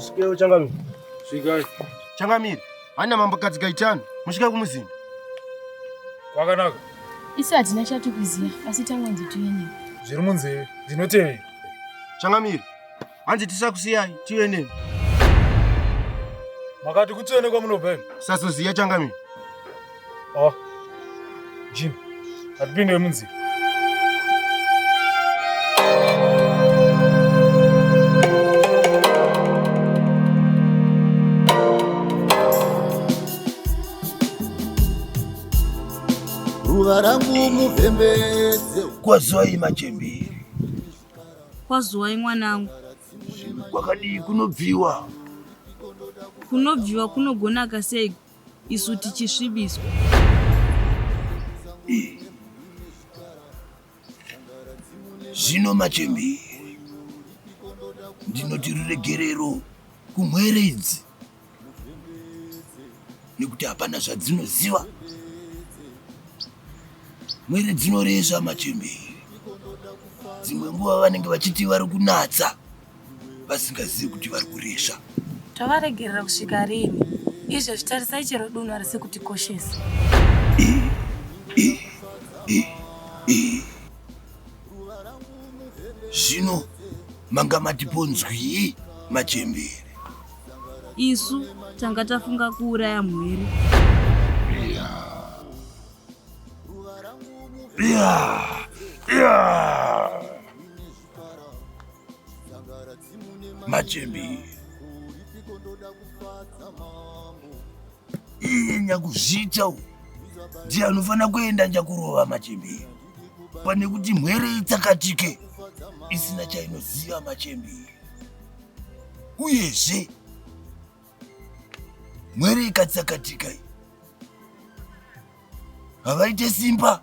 Svikei changamire. Svikai. Changamire, hana mambokadzi Gaitano, musvika kumuzinda. Kwakanaka. Isu hatina chatikuziva asi tangonzi tuye nemi. Zviri munzeve, ndinotevera. Changamire, hanzi tisakusiyai tive nemi. Makati kutsvene kwamunobva imi? Sazoziya changamire. Oh. Jim, hatipinde munzira. Ruva rangu muvhembedze. Kwazuwai machembere. Kwazuwai mwanangu. Zvinhu kwakadii kunobviwa? Kunobviwa kunogonaka sei isu tichisvibiswa? Zvino machembere, ndinoti ruregerero kumwere idzi nekuti hapana zvadzinoziva. Mwere dzinoresva machembere, dzimwe nguva vanenge vachiti vari kunatsa vasingazivi kuti vari kuresva. Tovaregerera kusvika rini? Izvezvi tarisai chero dunhu harisi kutikoshesa. Zvino manga matiponzwii machembere? Isu tanga tafunga kuuraya mhwere. Yeah. Yeah. Machembere. Iye nyakuzviita uyu ndiye anofanira kuenda njakurova machembere pane kuti mhwere itsakatike isina chainoziva machembere. Uyezve mwere ikatsakatika iyi havaite simba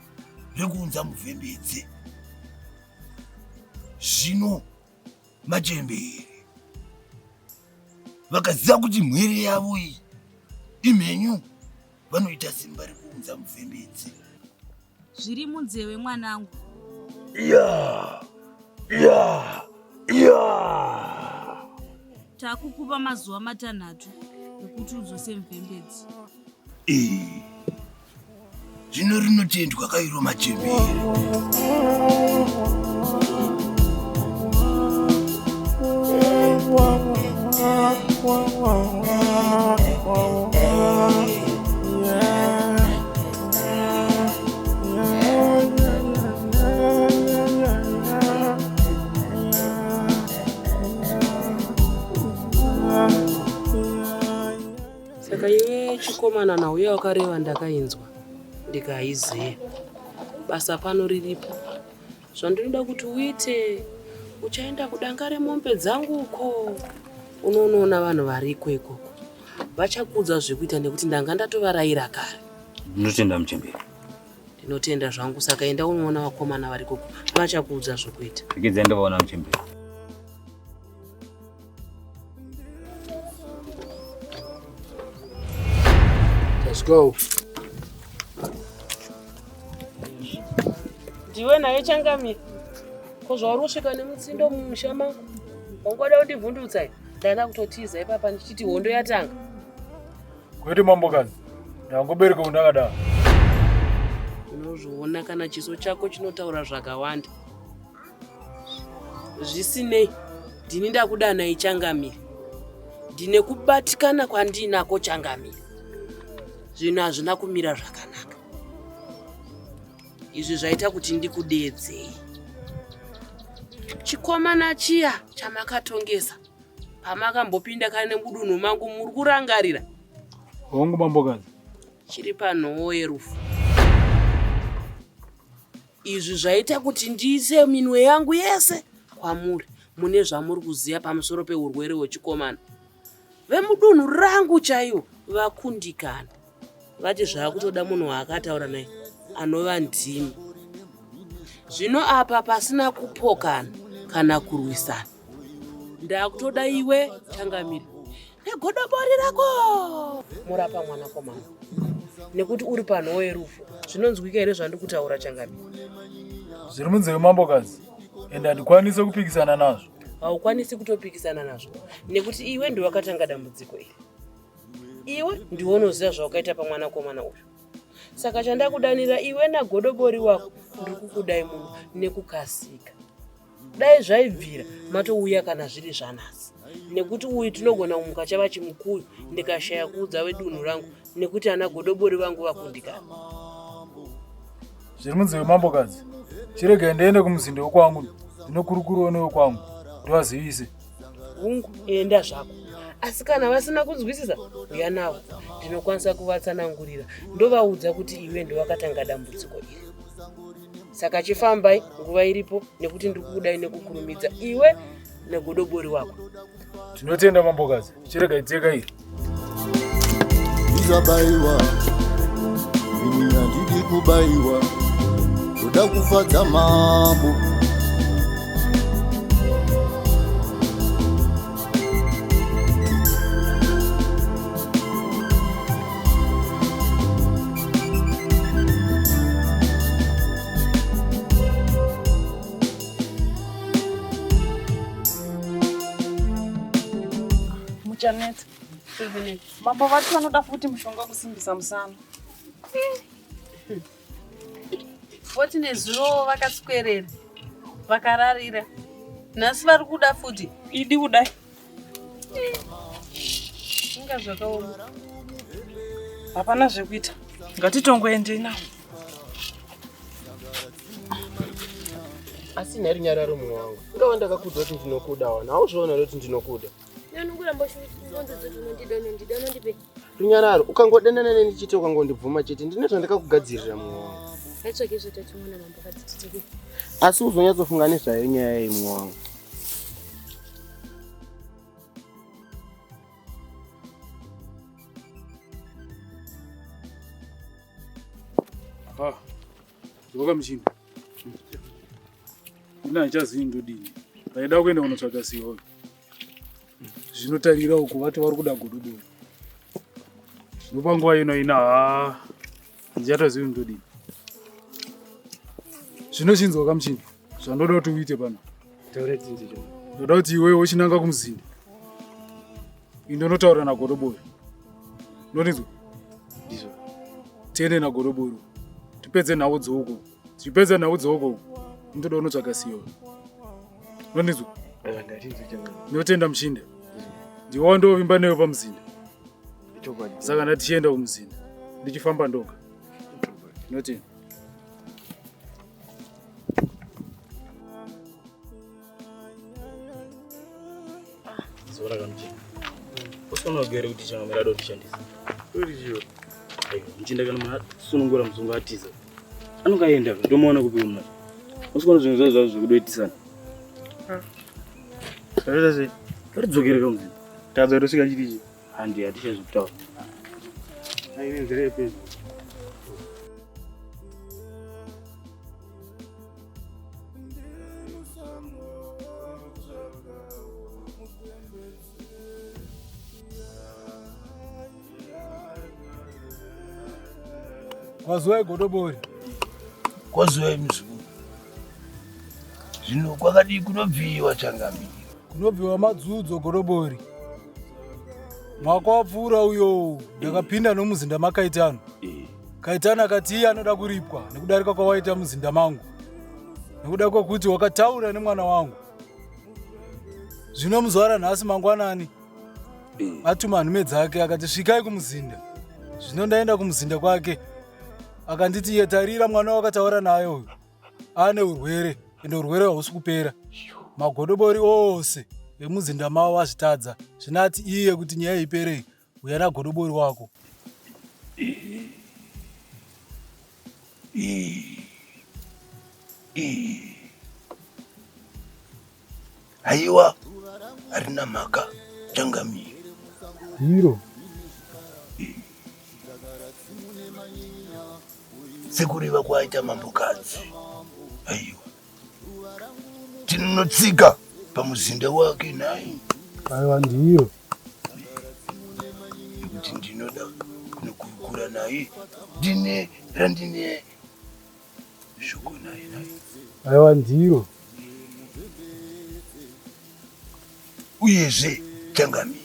rekuunza muvhembedze. Zvino machembere vakaziva kuti mhwere yavo iyi imhenyu vanoita simba rekuunza muvhembedze. Zviri munzeve mwanangu. Ya ya ya. Takukupa mazuva matanhatu ekuti udzose mvembedzi. Eh. Zvino rinotendwa kairo machembere. Saka iwe chikomana nhau yawakareva ndakainzwa ndikaiziva. Basa pano riripo. Zvandinoda kuti uite uchaenda kudanga remombe dzangu uko unonoona vanhu variko ikoko. Vachakuudza zvekuita nekuti ndanga ndatovaraira kare. Ndinotenda muchembere. Ndinotenda zvangu saka enda unoona vakomana variko vachakuudza zvokuita. Regedza ndovaona muchembere. Let's go. Ndiwe naye changamire. Ko zvauri kusvika nemutsindo mumusha mangu? Wangada kundivhundutsa here? Ndaida kutotiza ipapa ndichiti hondo yatanga. Kwete mambokadzi. Ndangobereka ndakadaro. Unozviona kana chiso chako chinotaura zvakawanda. Zvisinei, ndini ndakudanai changamire. Ndine kubatikana kwandinako changamire. Zvinhu hazvina kumira zvakanaka. Izvi zvaita kuti ndikudeedzei. Chikomana chiya chamakatongesa pamakambopinda kane mudunhu mangu muri kurangarira? Hongu mambokadzi. Chiri panhowo yerufu. Izvi zvaita kuti ndiise minwe yangu yese kwamuri mune zvamuri kuziva pamusoro peurwere hwechikomana. Vemudunhu rangu chaivo vakundikana. Vati zvakutoda munhu waakataura naye anova ndimi. Zvino apa pasina kupokana kana kurwisana. Ndakutoda iwe changamire negodobori rako murapa mwanakomana nekuti uri panhowo yerufu. Zvinonzwika here zvandiri kutaura changamire? Zviri munzeve mambokadzi ende handikwanise kupikisana nazvo. Haukwanisi kutopikisana nazvo nekuti iwe ndiwe wakatanga dambudziko iri. Iwe ndiwe unoziva zvawakaita pamwanakomana uyu. Saka chandakudanira iwe nagodobori wako ndiri kukudai muno nekukasika. Dai zvaibvira matouya kana zviri zvanhasi nekuti uyu tinogona kumuka chava chimukuyu ndikashaya kuudza vedunhu rangu nekuti ana godobori vangu vakundikana. Zviri munzeve mambokadzi, chiregai ndiende kumuzinda wekwangu ndinokurukurawo newekwangu ndivazivise. Hungu, enda zvako asi kana vasina kunzwisisa uya navo ndinokwanisa kuvatsanangurira ndovaudza kuti iwe ndowakatanga dambudziko iri. Saka chifambai nguva iripo nekuti ndiri kukudai nekukurumidza iwe negodobori wako. Tinotenda mambokadzi, chiregai tseka iri. Ndizabaiwa, ini handidi kubaiwa, ndoda kufadza mambo. Muchanetsa. Mambo vati vanoda futi mushonga wekusimbisa musana. Voti nezuro vakaswerera vakararira nhasi vari kuda futi. Idi kudai. Inga zvakaoma. Hapana zvekuita. Ngatitongoendei navo. Asi nhai runyararo mumwe wangu. Ingawa ndakakudza kuti ndinokuda wana. Hauzviona here kuti ndinokuda? Nyanongoramba uchinonzedza kuti unondida unondida unondipe. Runyararo, ukangodanana neni chete ukangondibvuma chete ndine zvandakakugadzirira mumwe wangu. Ngaitsvage zvatatumwa namambokadzi titike. Asi uzonyatsofunga nezvayo nyaya iyi mumwe wangu. Ah, dzoka muchinda. Ini handichazivi ndodini. Ndaida kuenda kunotsvaga sihoyo. Zvinotarira uku vati vari kuda godobori. Zvino panguva ino ina haa handichatozivi ndodini. Zvino chinzwa kamuchinda zvandoda kuti uite pano. Ndoda kuti iwewe uchinanga kumuzinda. Indonotaura nagodobori. Unondinzwa? Ndizvo. Tiende nagodobori. Tipedze nhau dzouko. Tichipedza nhau dzouko. Ndoda unotsvaga siyo. Unondinzwa? Ndinotenda muchinda. Ndiwe wandovimba newe pamuzinda. Saka ndatichienda kumuzinda. Ndichifamba ndoga. Ndinotenda. Zora kamuchinda. Usinogere kuti changamira ado tishandisa. Uriyo. Aiwa, muchinda kana munhu asunungura muzungu atiza. Anonga aenda, ndomuona kupi muna. Usikuona zvinhu zvazvo zvazvo zvekudoitisana. Zvakaita sei? Ngatidzokere kamuzinda. Tadza tosvika chirichi. Handi hatichazvitaura. Aine nzira yepedyo. Kwaziwai godobori. Kwaziwai muzukuru. Zvino kwakadii kunobviwa changamire? Kunobviwa madzudzo godobori. Mwaka wapfuura uyo ndakapinda nomuzinda makaitano. Kaitano akati iye anoda kuripwa nekudarika kwawaita muzinda mangu. Nekuda kwekuti wakataura nemwana wangu. Zvino muzuva ranhasi mangwanani atuma nhume dzake akati svikai kumuzinda. Zvino ndaenda kumuzinda kwake akanditi iye tarira mwana wakataura naye uyu ane urwere ende urwere hausi kupera. Magodobori ose vemuzinda mavo vazvitadza. Zvino ati iye kuti nyaya ipere uya nagodobori wako. Haiwa, harina mhaka changamire. Hiro. Sekureva kwaita mambokadzi. Aiwa. Tinotsika pamuzinda wake nhai. Aiwa ndiyo. Nekuti ndinoda kunokurukura naye ndine randine shoko naye nhai. Aiwa ndiro. Uyezve changamire.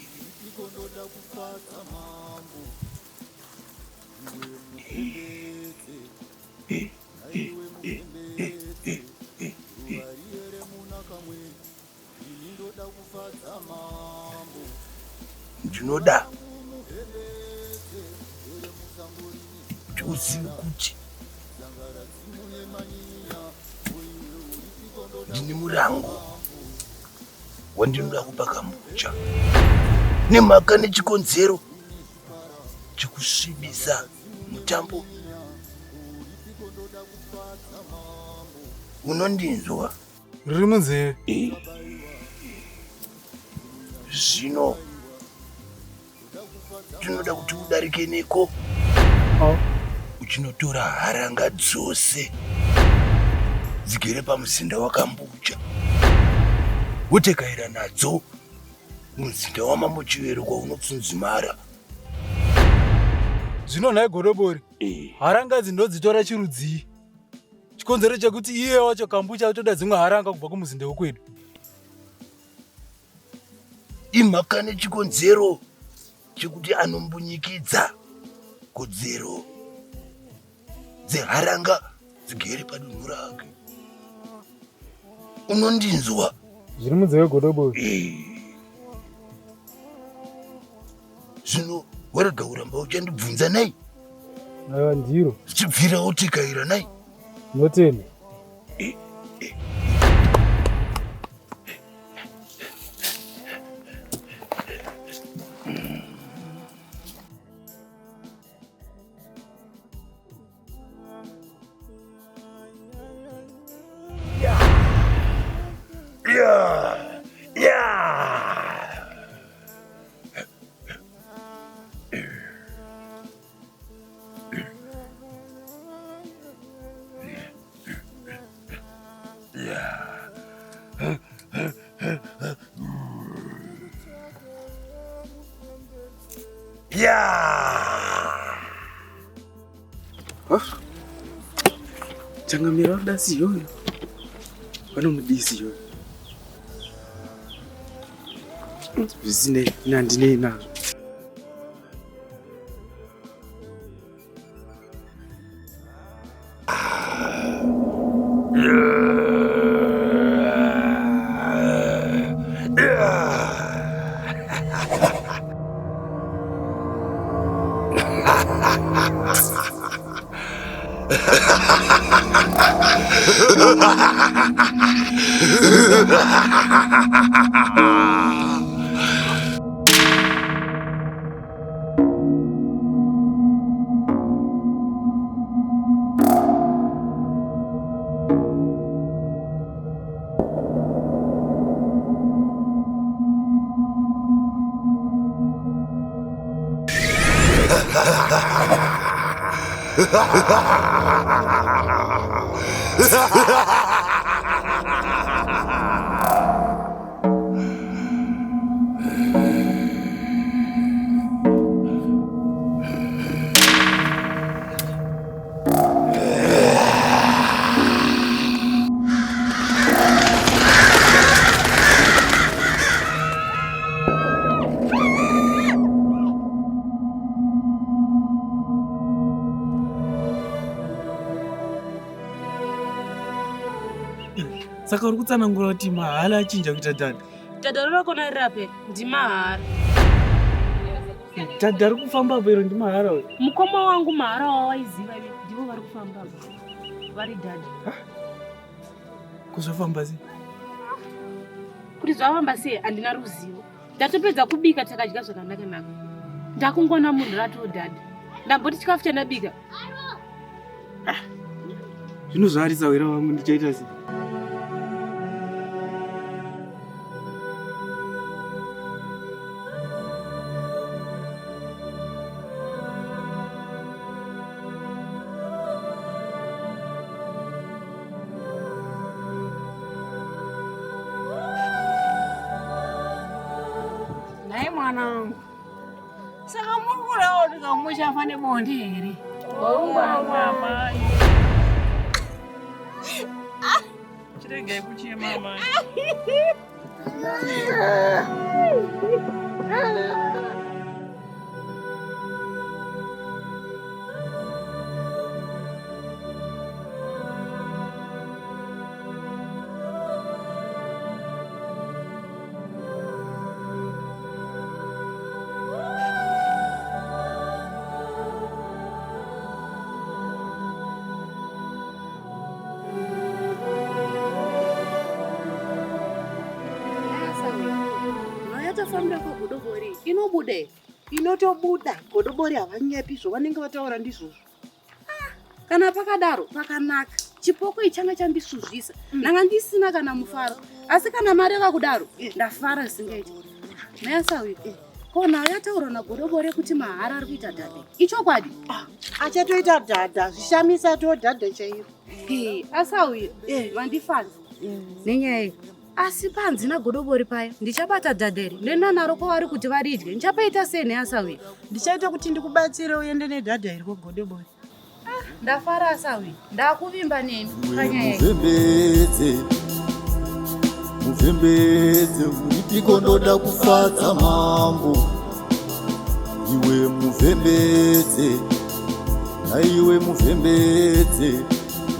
Ndinoda kuti uzive kuti ndine murango wandinoda kupa kambucha nemhaka nechikonzero chekusvibisa mutambo. Unondinzwa? Riri munzeve. Zvino tinoda kuti udarike neko uchinotora haranga dzose dzigere pamuzinda wakambucha wotekaira nadzo mumuzinda wamambo Chivero kwaunotsunzumara. Zvino nhai Godobori, haranga idzi ndodzitora chirudzii? Chikonzero chekuti iye wacho Kambucha atoda dzimwe haranga kubva kumuzinda wekwedu. Imhaka nechikonzero chekuti anombunyikidza kodzero dzeharanga dzigere padunhu rake. Unondinzwa? Zviri munzeve Godobori. Zvino warega kuramba uchandibvunza nei? Aiwa ndiro. Zvichibvira wotekaira nei? Ndinotenda. Yeah. Yeah. Changamira vanoda siyoyo, vanomudii siyoyo? Zvisinei, ini handinei nazvo. Saka uri kutsanangura kuti mahala achinja kuita dhadha? Dhadha rivakona rirape ndimahara. Dhadha ri kufamba apo iro ndimahara uyo. Mukoma wangu mahara wawaiziva iwe ndivo vari kufamba apo. Vari dhadha. Kuzofamba sei? Kuti zvafamba sei handina ruzivo. Ndatopedza kubika takadya zvakanaka naka. Ndakungona munhu ratoo dhadha. Ndamboti chikafu chandabika. Zvino zvaarisa wera wangu ndichaita sei? Nhai mwana wangu, saka muri kudawo kuti kamuchafa nebonde here? Amai. Chiregai kuchema amai. Yatafambira kwagodobori inobuda here? Inotobuda. Godobori havanyepi zvavanenge vataura ndizvozvo. Kana pakadaro pakanaka. Chipoko ichi changa chandisuzvisa. Ndanga ndisina kana mufaro. Asi kana mareva kudaro ndafara zvisingaiti. Mai Asawi, ko nhau yataurwa nagodobori yekuti mahara ari kuita dhadha ichokwadi? Achatoita dhadha zvishamisa to dhadha chairo. Asawi, vandifadza nenyaya iyi. Asi panzi nagodobori paya ndichabata dhadha iri ndoenda naro kwavari kuti varidye. Ndichapaita sei nhai Asawi? Ndichaita kuti ndikubatsire uende nedhadha iri kwagodobori. Ndafara Asawi, ndakuvimba nemi panyaya iyi. Muvhembedze, muvhembedze, uripiko ndoda kufadza mambo. Iwe muvhembedze, naiwe muvhembedze,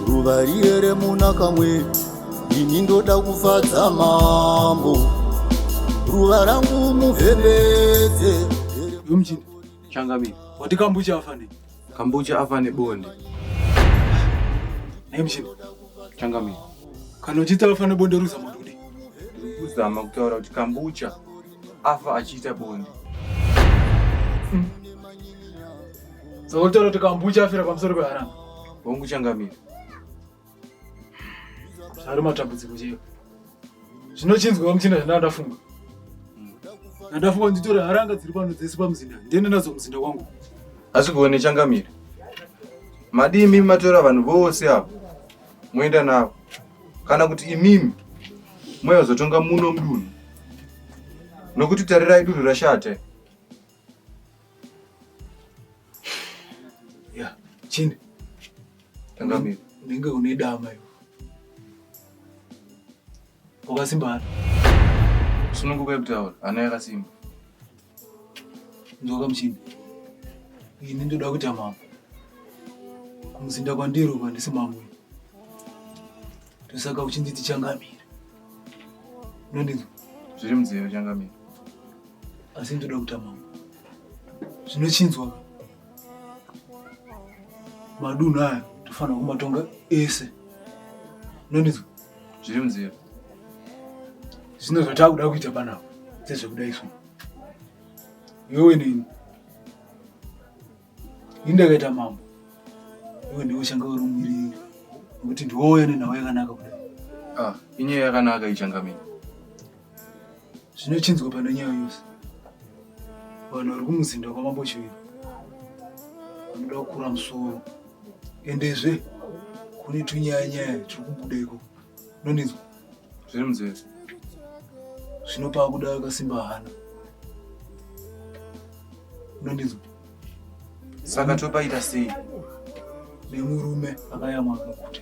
ruva riye remunakamwe, ini ndoda kufadza mambo. Ruva rangu muvhembedze. Iwe muchinda. Changamire. Wati kambucha afa nei? Kambucha afa nebonde. Nei muchinda? Changamire. Kana uchiti afa nebonde uri kuzama kuti kudii? Ndiri kuzama kutaura kuti Kambucha afa achiita bonde. Saka uri kutaura kuti Kambucha afira pamusoro peharanga? Hongu changamire. Zvari matambudziko chaiwo. Zvinochinzwa muchinda zvandanga ndafunga. Ndandafunga kuti nditore haranga dziri pano dzese pamuzinda ndiende nadzo kumuzinda kwangu. Hazvigone changamire. Madii imimi matora vanhu vose ava moenda navo kana kuti imimi moyozotonga muno mudunhu nokuti tarirai dunhu rashata. Ya, chini. Changamire. Unenge une dama iwe. Wakasimba hana. Sunungukai kutaura, hana yakasimba. Ndoka muchini. Ini ndoda kuita mambo. Kumuzinda kwandiri uku handisi mambo. Ndosaka uchinditi changamire. Unondinzwa? Zviri munzeve changamire. Asi ndoda kuita mambo. Zvinochinzwa ka. Madunhu aya tofanira kumatonga ese. Unondinzwa? Zviri munzeve. Zvino zvatakuda kuita panapa sezvekuda isu. Iwewe neni. Ini ndakaita mambo. Iwe ndiwe uchange uri mumiriri. Nokuti ndiwe wauya nenhau yakanaka kudai. Ah, inyaya yakanaka iyi changamire. Zvinochinzwa pane nyaya yose. Vanhu vari kumuzinda kwamambo Chiviro vanoda kukura musoro. Endezve kune tunyaya nyaya turi kubuda ikoko. Unondinzwa? Zviri munzeve. Zvino pakuda akasimba hana. Unondinzwa? Saka topaita sei? Nemurume akayamwa akaguta.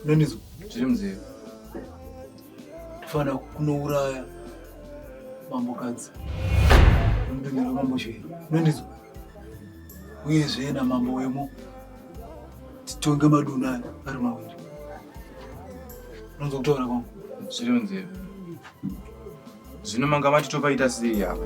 Unondinzwa? Zviri munzeve. Tofanira kunouraya mambokadzi. Unondinzwa mambo Chiviro. Unondinzwa? Uyezve namambo wemo titonge madunhu aya ari mawiri. Unonzwa kutaura kwangu? Zviri munzeve. Zvino manga mati topaita sei apa?